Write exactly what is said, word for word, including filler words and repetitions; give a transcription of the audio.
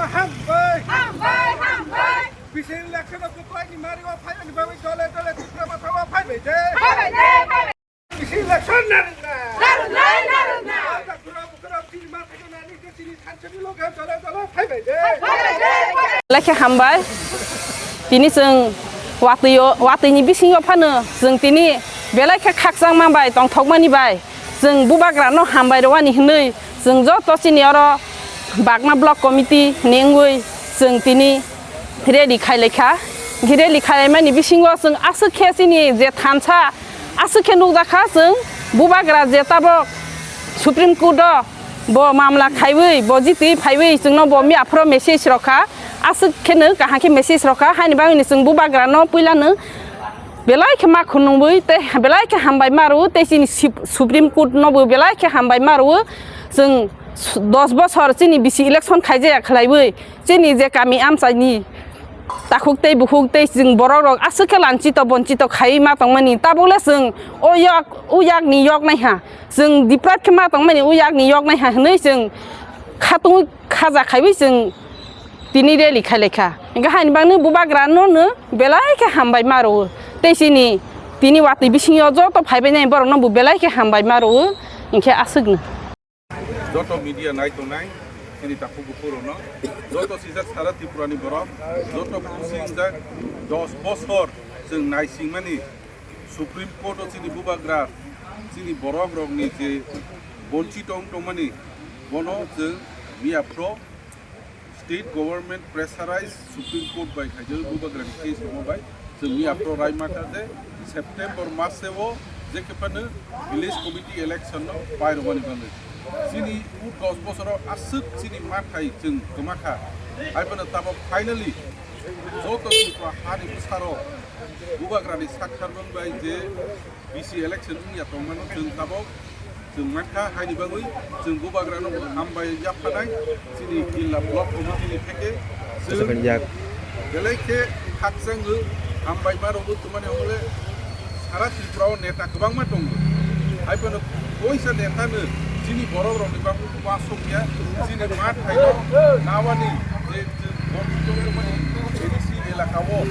Hambai! Hambai! Hambai! Bisi election o kwplai ni mari o phai ni bagwi dole dole Tipra Motha o phai bai de. Phai bai de, phai bai. Bisi election narwkna. Narwknai, narwkna. Bukra bukra chini ma phai na ni chini thansa ni loge dole dole phai bai de. Phai bai de, phai bai. Belai khe hambai. Tini chwng watwi o, watwi ni bisingo phano chwng tini belai khe khakchangma bai tongthokmani bai. Chwng bubagrano hambai rwani hwnwi chwng joto chini oro Bagma Block Committee ni wngwi chwng tini rally khailaikha. Rally khailaimani bisingo chwng aswk khe chini je thansa aswk khe nukjakha chwng bubagra je tabok Supreme Court o bo mamla khaiwi bo jitwi phaiwi chwngno bo miyaphoro message rokha aswk kheno kaham khe message rokha haini bagwino chwng bubagrano puilano belai khe ma khunungwi tei belai khe hambai ma rwo tei chini sip-, Supreme Court no bo belai khe hambai ma rwo. Chwng su-, dos bosor chini bisi election khaijaya khlaiwi chini je kami amchaini takhuk tei bukhuk tei chwng borok rok aswk khe lanchito bonchito khaiwi ma tongmani tabukle chwng o yak o yakni yok naiha chwng deprive khe ma tongmani o yakni yok naiha hwnwi chwng khatungwi khaja khaiwi chwng tini rally khailaikha. Hingkhe haini bagwi bubagrano no belai khe hambai ma rwo. Tei chini tini watwi bisingo joto phaibainai borokno bo belai khe hambai ma rwo. Hingkhe aswkno. Joto media nai tongnai chini takhuk bukhuk rokno, joto sijak sara Tripura ni borok, joto khusing jak dos bosor chwng naisingmani Supreme Court o chini bubagra, chini borok rokni je bonchito wng tongmani, bono chwng miyaphoro State Government Pressurize Supreme Court bai khaijak bubagrani case tongma bai chwng miyaphoro rai mata je September mas o je khe phano Village Committee election no pai rwmani bagwi. Chini u dos bosoro aswk chini mathai chwng kwma kha. Hai phano tabok finally joto Tripura hani bwsarok bubagrani sak sarbang bai je B C election wngya tongmano chwng tabok chwng mankha, haini bagwi chwng bubagrano bo hambai yaphanai chini jilla block committee ni theke chwng Japan yak. Belai khe khakchangwi hambai ma rwgwi tongmani hwnle sara Tripura o neta kwbangma tongo. Hai phano koisa neta no chini borok rokni bagwi uansukya chini ma thaino nawani je chwng borok tongmani A D C elaka o